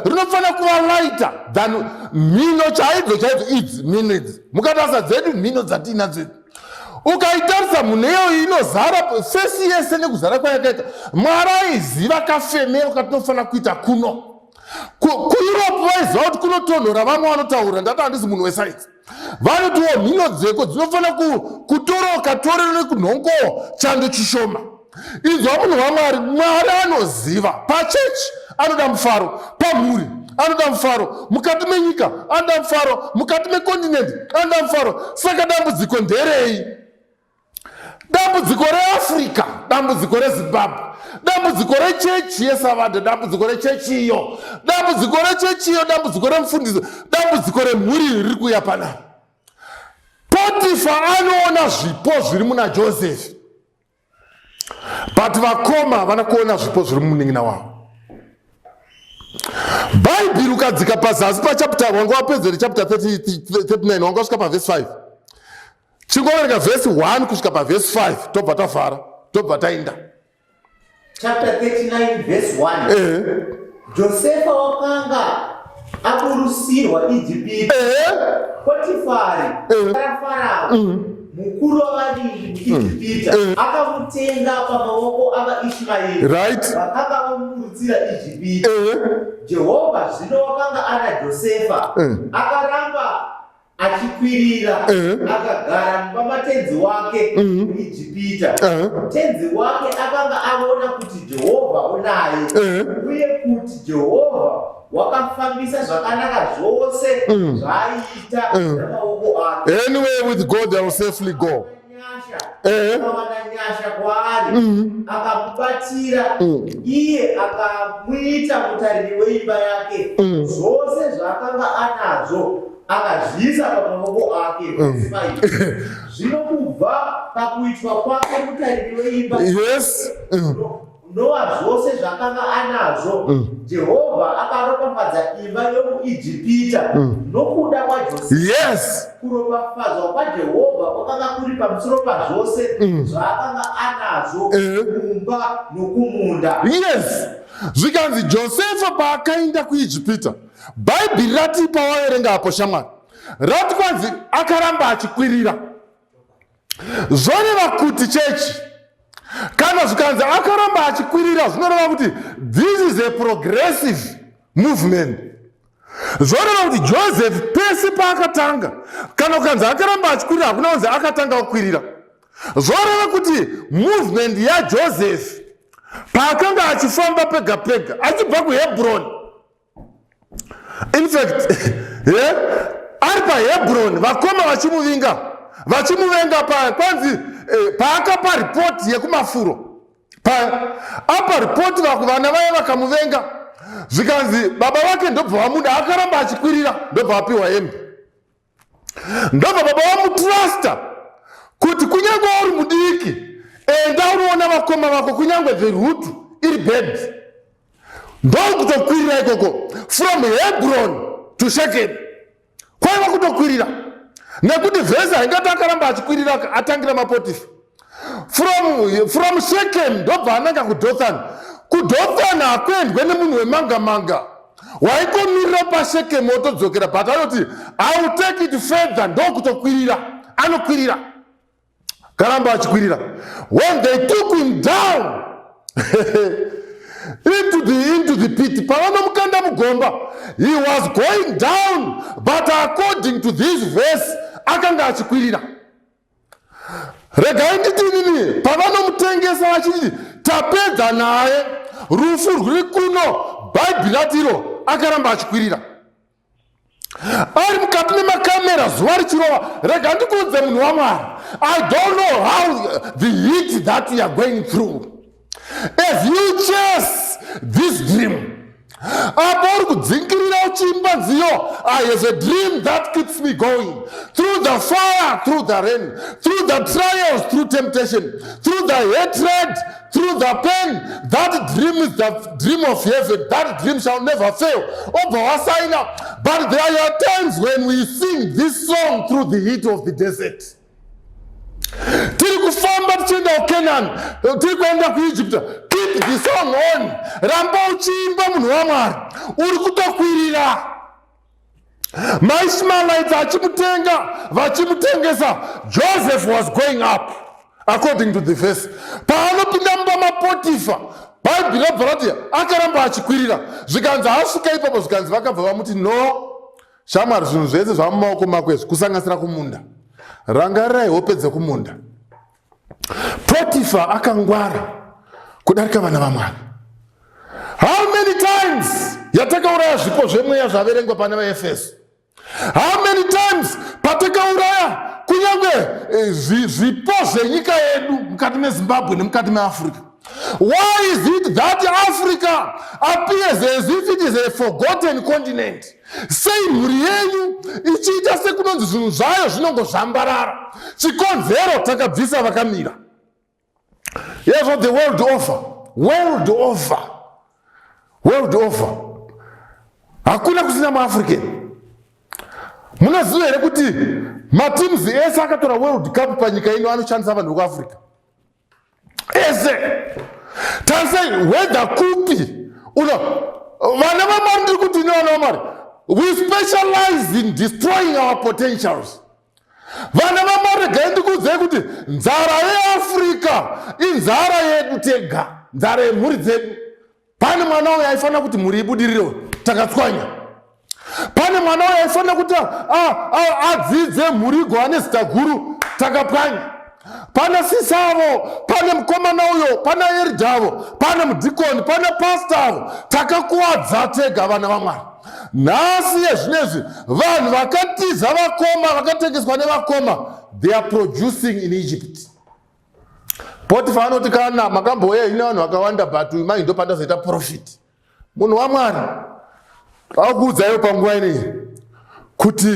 rinofanira kuva lighter than mhino chaidzo chaidzo idzi, mhino idzi. Mukatarisa dzedu mhino dzatiinadzo idzi, ukaitarisa mhino iyoyo inozara fesi yese nekuzara kwayakaita. Mwari aiziva kafemero katinofanira kuita kuno. KuEurope vaiziva kuti kunotonhora, vamwe vanotaura, ndati handisi munhu wesainzi, vanotiwo mhino dzeko dzinofanira kutoroka torero nekunhongowo chando chishoma. Inzwa munhu waMwari, Mwari anoziva. Pachechi anoda mufaro, pamhuri anoda mufaro, mukati menyika anoda mufaro, mukati mekontinenti anoda mufaro. Saka dambudziko nderei? Dambudziko reAfrica, dambudziko reZimbabwe, dambudziko rechechi yeSavadha, dambudziko rechechi iyo, dambudziko rechechi iyo, dambudziko remufundisi, dambudziko remhuri riri kuuya panapa. Potifa anoona zvipo zviri muna Joseph, but vakoma havana kuona zvipo zviri mumunin'ina wavo. Bhaibheri ukadzika pazasi pachapter, wanga wapedzere chapter 39, wanga wasvika pavhesi 5. Chingoverenga vhesi 1 kusvika pavhesi 5, tobva tavhara, tobva taenda.
Chapter 39 verse 1. Josefa wakanga aburusirwa Ijipiti. Potifari Farao mukuru wavarindi muIjipita akamutenga pamaoko avaIshmaeri vakanga vamuburutsira Ijipita. Jehovha zvino wakanga ana Josefa, akaramba achikwirira, akagara mumba matenzi wake muIjipita. Tenzi wake akanga aona kuti Jehovha unaye, uye kuti Jehovha wakafambisa zvakanaka zvose zvaaita namaoko ake.
Anyway, with God they will safely go.
Nyasha akawana nyasha kwaari, akamubatira iye, akamuita mutariri weimba yake. Zvose zvaakanga anazvo akazviisa pamaoko ake. Verse 5. Zvino kubva pakuitwa kwake mutariri weimba Nowazvose zvakanga anazvo. Jehovha akaropafadza imba yomuIjipita nokuda kwaJosefa. Kuropafadzwa kwaJehovha kwakanga kuri pamusoro pazvose zvaakanga anazvo mumba nokumunda.
Yes. Zvikanzi Josefa paakaenda kuIjipita, Bhaibheri rati pawaverenga apo shamwari, rati kwanzi akaramba achikwirira. Zvoreva kuti chechi, kana zvikanzi akaramba achikwirira, zvinoreva kuti this is a progressive movement. Zvoreva kuti Joseph pese paakatanga, kana kukanzi akaramba achikwirira, hakuna kunzi akatanga kukwirira. Zvoreva kuti movement yaJoseph paakanga achifamba pega pega achibva kuHebron, in fact yeah, ari paHebron vakoma vachimuvinga, vachimuvenga paya kwanzi paakapa ripoti yekumafuro paya apa ripoti vana vaya vakamuvenga, zvikanzi baba vake ndobva vamuda, akaramba achikwirira, ndobva apiwa hembe, ndobva baba vamutrusta kuti kunyange uri mudiki, enda unoona vakoma vako, kunyange the route iri bad. Ndokutokwirira ikoko from Hebron to Shechem, kwaiva kutokwirira, nekuti vhesi haingati akaramba achikwirira atangira maPotifa from Shechem, ndobva ananga kuDothan. KuDothan hakuendwe nemunhu wemanga manga, waikomirira paShechem wotodzokera, but anoti, "I will take it further." Ndokutokwirira, anokwirira, karamba achikwirira. When they took him down into the pit, pavanomukanda mugomba, he was going down, but according to this verse akanga achikwirira. Regai nditi inini, pavanomutengesa vachiti tapedza naye, rufu rwuri kuno, Bhaibheri ratiro akaramba achikwirira ari mukati memakamera, zuva richirova. Rega ndikuudze, munhu waMwari, I don't know how the heat that you are going through as you chase this dream. Apo uri kudzingirira uchiimba nziyo, "I have a dream that keeps me going through the fire, through the rain, through the trials, through temptation, through the hatred, through the pain, that dream is the dream of heaven, that dream shall never fail." Obva wasaina. But there are times when we sing this song through the heat of the desert. Tiri kufamba tichienda kuCanaan, tiri kuenda kuEgypt, keep the song on, ramba uchiimba, munhu waMwari, uri kutokwirira. MaIshmaelites achimutenga, vachimutengesa, Joseph was going up according to the verse. Paanopinda mumba maPotifa, Bhaibheri rabva rati akaramba achikwirira. Zvikanzi asvika ipapo, zvikanzi vakabva vamuti, "No shamwari, zvinhu zvese zvava mumaoko mako izvi, kusanganisira kumunda. Rangarirai hope dzekumunda." Potifa akangwara kudarika vana vaMwari. How many times yatakauraya zvipo zvemweya zvaverengwa pane vaEfeso? How many times patakauraya kunyange zvipo zvenyika yedu mukati meZimbabwe nemukati meAfrica? Why is it that Africa appears as if it is a forgotten continent? Sei mhuri yenyu ichiita sekunonzi zvinhu zvayo zvinongozvambarara? Chikonzero, takabvisa vakamira. Yes, the world over, world over, world over, hakuna kusina muAfrican. Munoziva here kuti mateams ese akatora World Cup panyika ino anoshandisa vanhu vekuAfrica ese? Tarisai whether kupi uno. Vana vaMwari, ndiri kuti ine vana vaMwari, we specialize in destroying our potentials. Vana vaMwari, regai ndikuudzei kuti nzara yeAfrica inzara yedu tega, nzara yemhuri dzedu. Pane mwana uyo aifanira kuti mhuri ibudirire, takatswanya. Pane mwana uyo aifanira kuti adzidze, mhuri igova nezita guru, takapwanya. Pane sisavo, pane mukomana uyo, pane eridhavo, pane mudhikoni, pane pastavo, takakuwadza tega. Vana vaMwari, nhasi yezvinezvi vanhu vakatiza vakoma, vakatengeswa nevakoma, they are producing in Egypt. Potifa anoti, "Kana makambouya ine vanhu vakawanda, but mai ndo pandazoita profit." Munhu waMwari, akuudzaiwo panguva inei kuti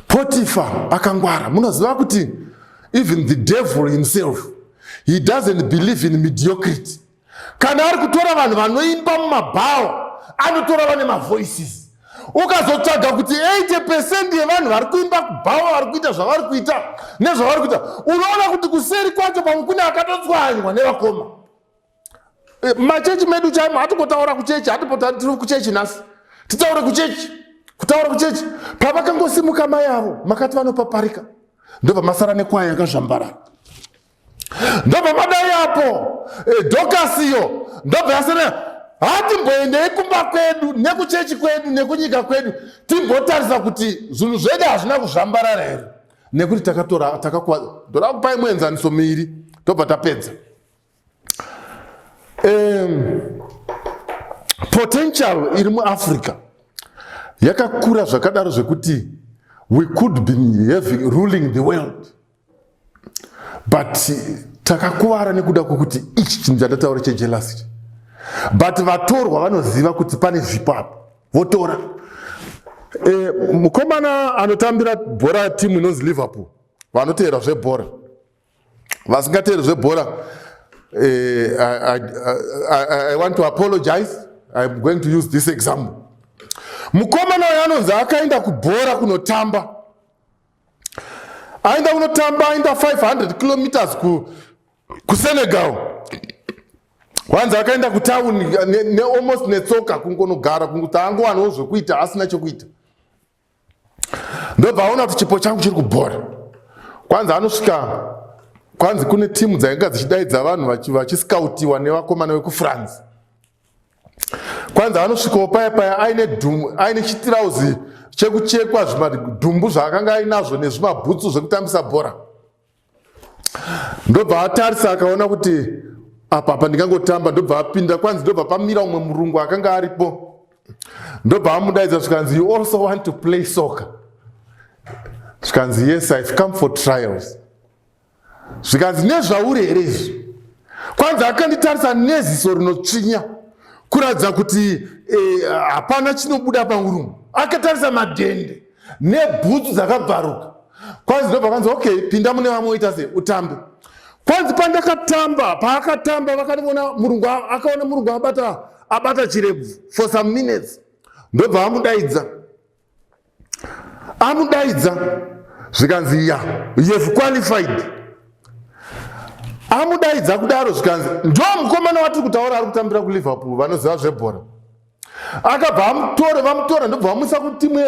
Potifa akangwara. Munoziva kuti even the devil himself, He doesn't believe in mediocrity. Kana ari kutora vanhu vanoimba mumabhawa, anotora vane mavoices. Ukazotsvaga kuti 80% yevanhu vari kuimba kubhawa vari kuita zvavari kuita nezvavari kuita, unoona kuti kuseri kwacho pamwe kune akatotswanywa nevakoma. Machechi medu chaimo, hatingotaura kuchechi, hatipotiri kuchechi nhasi, titaure kuchechi. Kutaura kuchechi, pavakangosimuka mai avo, makati vanopaparika, ndobva masara nekwaya yakazvambarara. Ndobva madai apo Dhokasiyo ndobva yasara. Hatimboendei kumba kwedu, nekuchechi kwedu, nekunyika kwedu, timbotarisa kuti zvinhu zvedu hazvina kuzvambarara here, nekuti takatora takakuva. Ndoda kupai muenzaniso miiri, tobva tapedza. Potential iri muAfrica yakakura zvakadaro zvekuti we could be ruling the world, but takakuvara nekuda kwokuti ichi chinhu chandataura chejealousy. But vatorwa vanoziva kuti pane zvipo apa, votora. Mukomana anotambira bhora, timu inonzi Liverpool, vanoteera zvebhora, vasingateeri zvebhora, I want to apologize. I'm going to use this example. Mukomana uyo anonzi akaenda kubhora kunotamba, aenda kunotamba, aenda 500 kilometers kuSenegal. Kwanzi akaenda kutauni nealmost netsoka, kungonogara, kunguti angowanawo zvekuita, asina chekuita. Ndobva aona kuti chipo changu chiri kubhora. Kwanzi anosvika, kwanzi kune timu dzainga dzichidaidza vanhu vachiscoutiwa nevakomana vekuFrance. Kwanzi anosvikawo paya paya aine dhumu, aine chitirauzi chekuchekwa, zvimadhumbu zvaakanga ainazvo nezvimabhutsu zvekutambisa bhora. Ndobva atarisa, akaona kuti apa apa ndingangotamba. Ndobva apinda. Kwanzi ndobva pamira umwe murungu akanga aripo, ndobva amudaidza. Zvikanzi, "You also want to play soccer?" Zvikanzi, "Yes, I've come for trials." Zvikanzi, "Nezvauri here izvi?" Kwanzi akanditarisa neziso rinotsvinya, kuratidza kuti hapana chinobuda pangurungu. Akatarisa madhende nebhutsu dzakabvaruka. Kwanzi ndobva kanzi, "Okay, pinda mune vamwe, oita sei, utambe." Kwanzi pandakatamba, paakatamba, vakaniona murungu, akaona murungu abata chirebvu for some minutes. Ndobva amudaidza. Amudaidza, zvikanzi, "Ya, you've qualified." Amudaidza kudaro, zvikanzi, ndo mukomana watiri kutaura ari kutambira kuLiverpool, vanoziva zvebhora. Akabva amutora, vamutora, ndobva vamuisa kutimu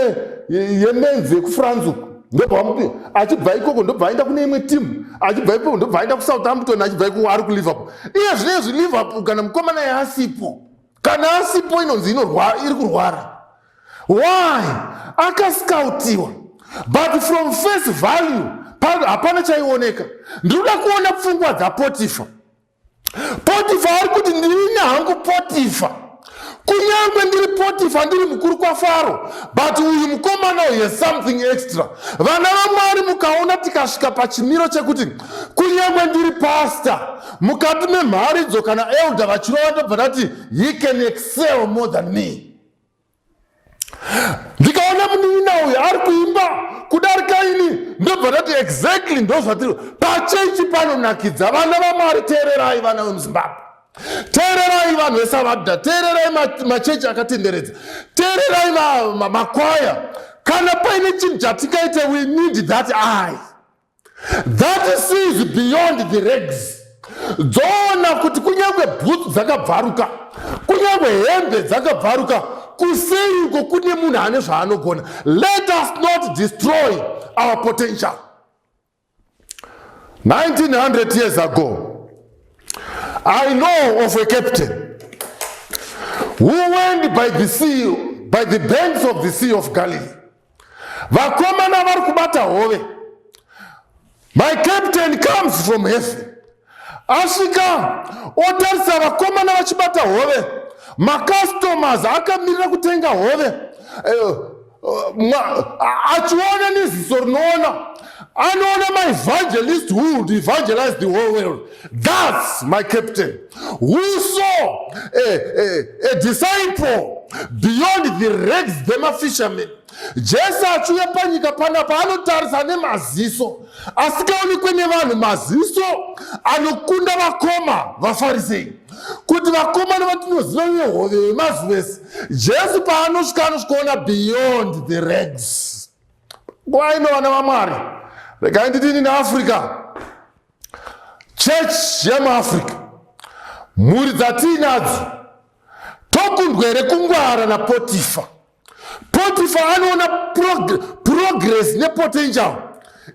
yemen's yekuFrance uku. Ndobva vamupi, achibva ikoko ndobva aenda kune imwe timu, achibva ikoko ndobva aenda kuSouthampton, achibva ikoko ari kuLiverpool iye zvinezvi. Liverpool, kana mukomana yaasipo, kana asipo, inonzi iri kurwara. Why? Akascoutiwa, but from face value hapana chaioneka. Ndinoda kuona pfungwa dzaPotifa. Potifa ari kuti, "Ndini hangu Potifa. Kunyange ndiri Potifa, ndiri mukuru kwaFaro, but uyu mukomana uyu has something extra." Vana vaMwari, mukaona tikasvika pachimiro chekuti kunyange ndiri pastor, mukati memharidzo kana elder vachirova, ndobva ndati, "He can excel more than me." Ndikaona munin'ina uyu ari kuimba kudarika ini, ndobva ndati, "Exactly, ndo zvatiri pachechi panonakidza." Vana vaMwari, teererai. Vana vemuZimbabwe, teererai. Vanhu veSavadha, teererai. Machechi akatenderedza, teererai. Makwaya, kana paine chinhu chatingaite, we need that eye that sees beyond the rags, dzoona kuti kunyange bhutsu dzakabvaruka, kunyange hembe dzakabvaruka, kuseriko kune munhu ane zvaanogona. Let us not destroy our potential. 1900 years ago, I know of a captain who went by the sea, by the banks of the Sea of Galilee. Vakomana vari kubata hove. My captain comes from heaven. Asvika, otarisa vakomana vachibata hove, macustomers akamirira kutenga hove. Achiona neziso rinoona. Anoona maevangelist who would evangelize the whole world. That's my captain who saw a disciple beyond the rags dzemafishermen. Jesu achiuya panyika panapa anotarisa nemaziso asikaonekwe nevanhu, maziso anokunda vakoma vafarisei, kuti vakomana vatinoziva vehove vemazuva ese. Jesu paanosvika anosvikaona beyond the rags. Nguva ino, vana vaMwari, regai nditini neAfrica, chechi yemuAfrica, mhuri dzatiinadzo, tokundwa here kungwara naPotifa? Potifa anoona progress nepotential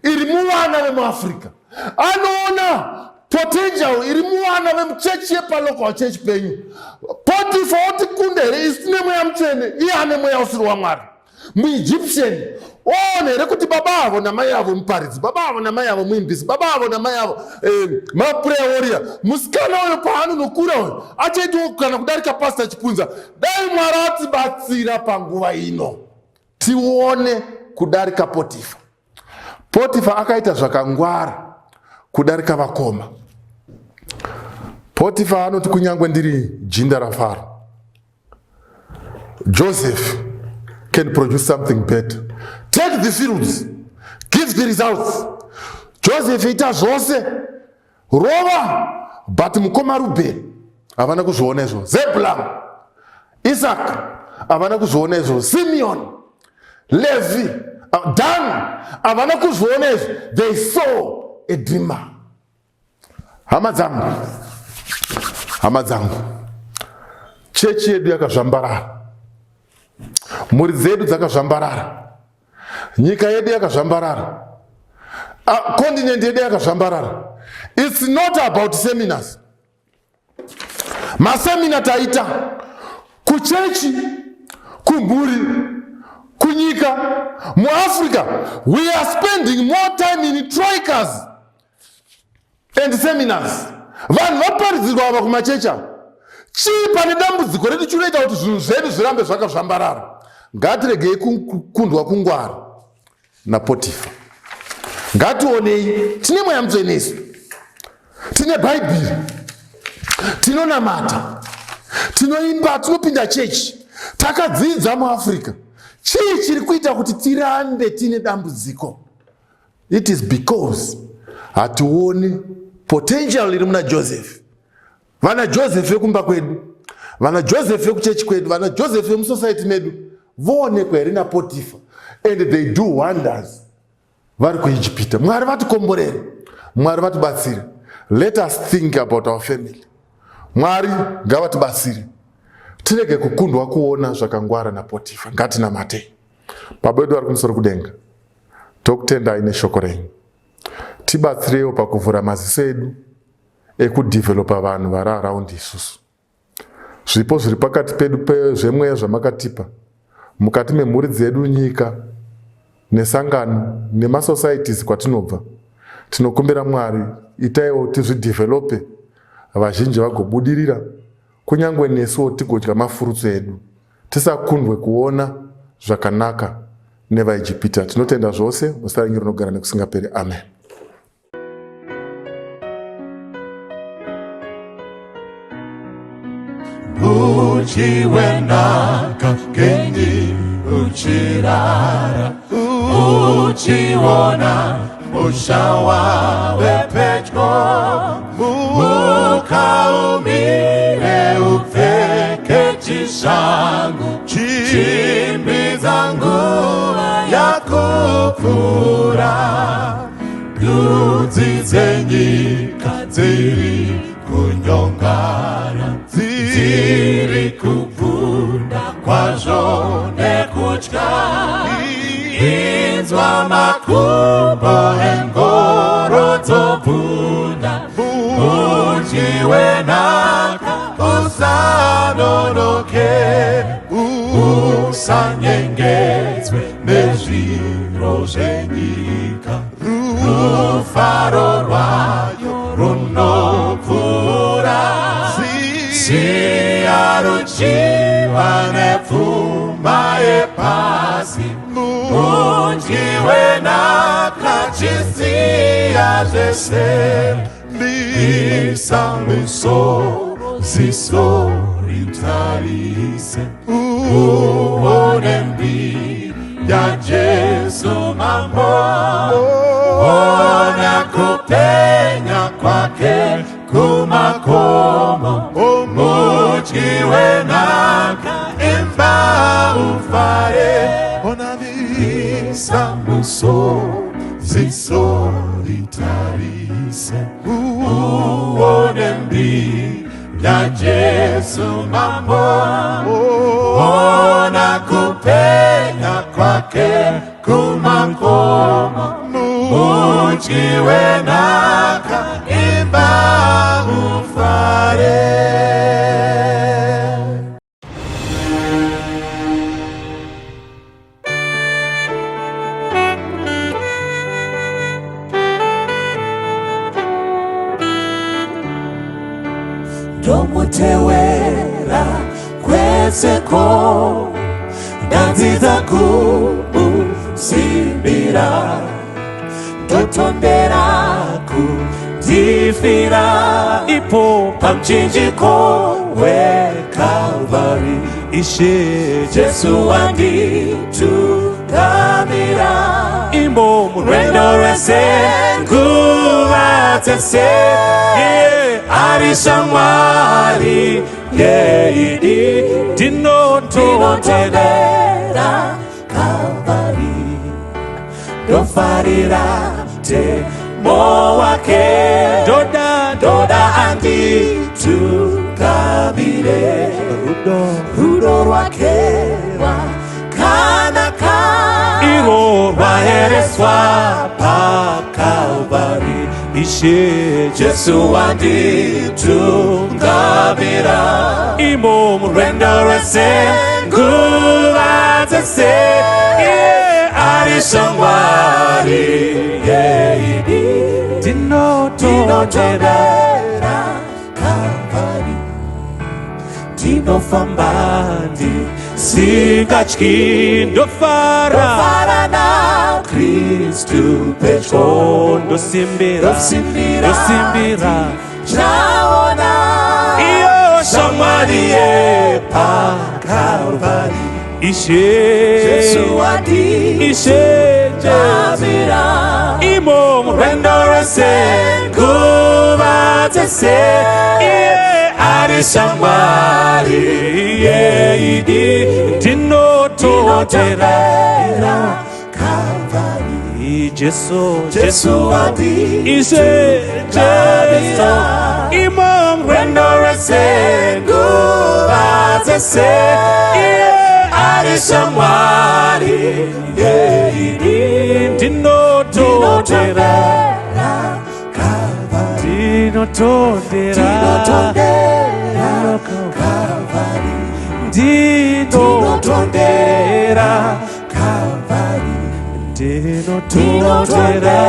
iri muvana vemuAfrica, anoona potential iri muvana vemuchechi yepalocal church penyu. Potifa otikunda here isu tine Mweya Mutsvene, iye ane mweya usiri waMwari? MuEgyptian oona here kuti baba avo namai avo muparidzi, baba avo namai avo muimbisi, baba avo namai avo maprayer warrior, musikana uyo paanonokura uyo achaitawo kana kudarika Pastor Chipunza? Dai Mwari atibatsira panguva ino tione kudarika Potifa. Potifa akaita zvakangwara kudarika vakoma. Potifa anoti, "Kunyange ndiri jinda raFaro, Joseph can produce something better. Take the fields, give the results. Joseph, ita zvose, rova." But mukoma Ruben havana kuzviona izvo, Zebulun, Isaac havana kuzviona izvo, Simeon, Levi, Dan havana kuzviona izvo. They saw a dreamer. Hama dzangu, hama dzangu, chechi yedu yakazvambarara, mhuri dzedu dzakazvambarara, nyika yedu yakazvambarara, continent yedu yakazvambarara. It's not about seminars. Masemina taita kuchechi, kumhuri, kunyika. MuAfrica we are spending more time in troikas and seminars. Vanhu vaparidzirwa ava kumachechi ava. Chii pane dambudziko redu chinoita kuti zvinhu zvedu zvirambe zvakazvambarara? Ngatiregei kukundwa kungwara naPotifa. Ngationei, tine Mweya Mutsvene isu, tine Bhaibheri, tinonamata, tinoimba, tinopinda chechi, takadzidza muAfrica. Chii chiri kuita kuti tirambe tine dambudziko? It is because hationi potential iri muna Joseph. Vana Joseph vekumba kwedu, vana Joseph vekuchechi kwedu, vana Joseph vemusociety medu voonekwa here naPotifa? And they do wonders vari kuIjipita. Mwari vatikomborere, Mwari vatibatsire. Let us think about our family. Mwari ngavatibatsire tirege kukundwa kuona zvakangwara naPotifa. Ngatinamatei. Baba vedu vari kumusoro kudenga, tokutendai neshoko renyu. Tibatsireiwo pakuvhura maziso edu ekudhivhelopa vanhu vari around isusu, zvipo zviri pakati pedu zvemweya zvamakatipa mukati memhuri dzedu, nyika nesangano nemasocieties kwatinobva. Tinokumbira Mwari, itaiwo tizvidhivhelope, vazhinji vagobudirira, kunyange nesuwo tigodya mafurutso edu. Tisakundwe kuona zvakanaka nevaIjipita. Tinotenda zvose muzita renyu rinogara nekusingaperi. Amen.
Mudyi wenhaka, ngenyi uchirara uchiona musha wave pedyo? Muka umire, upfeke chishangu, chimbidza, nguva yakupfuura. Ndudzi dzenyika dziri kunyongana, dziri kubvunda kwazvo nekutya. Inzwa makumbo engoro dzobvunda. Mudyi wenhaka, usanonoke, usanyengedzwe nezviro zvenyika. Rufaro rwayo runopfuura. Siya ruchiva nepfuma yepasi. Mudyi wenhaka. Uchisiya zvese, bisa musoro, ziso ritarise, uone mbiri yaJesu Mambo. Ona kupenya kwake kumakomo, mudyi wenhaka, imba ufare.
Ona
Bisa musoro, ziso ritarise, uone mbiri yaJesu Mambo. Ona kupenya kwake kumakomo, mudyi wenhaka, imba ufare.
Ndomutewera kweseko, ndadzidza kumusimbira, ndotondera kundifira ipo pamuchinjiko weKalvari. Ishe Jesu wanditungamira imo murwendo rwese, nguva dzese. Yeah, ari shamwari yeidi, ndinotondera Kalvari, ndofarira temo wake, ndoda ndoda anditungamire, rudo rudo rwake rwakanaka, irwo rwaereswa paKalvari. Ishe Jesu wanditungamira imo murwendo rwese, nguva dzese. Yeah, ari shamwari yeidi, ndinotondera Kalvari, ndinofamba ndisingatyi, ndofara naKristu pedyo, ndosimbira ndosimbira, chaona iyo shamwari yepaKalvari. Ishe Jesu Ishe Jesu imo murwendo rwese, nguva dzese. Iye ari shamwari yeidi, ndinotondera Kalvari. Jesu Jesu Ishe Jesu imo murwendo rwese, nguva dzese. Iye ari shamwari yeidi, ndinotondera, ndinotondera, ndinotondera, ndinotondera.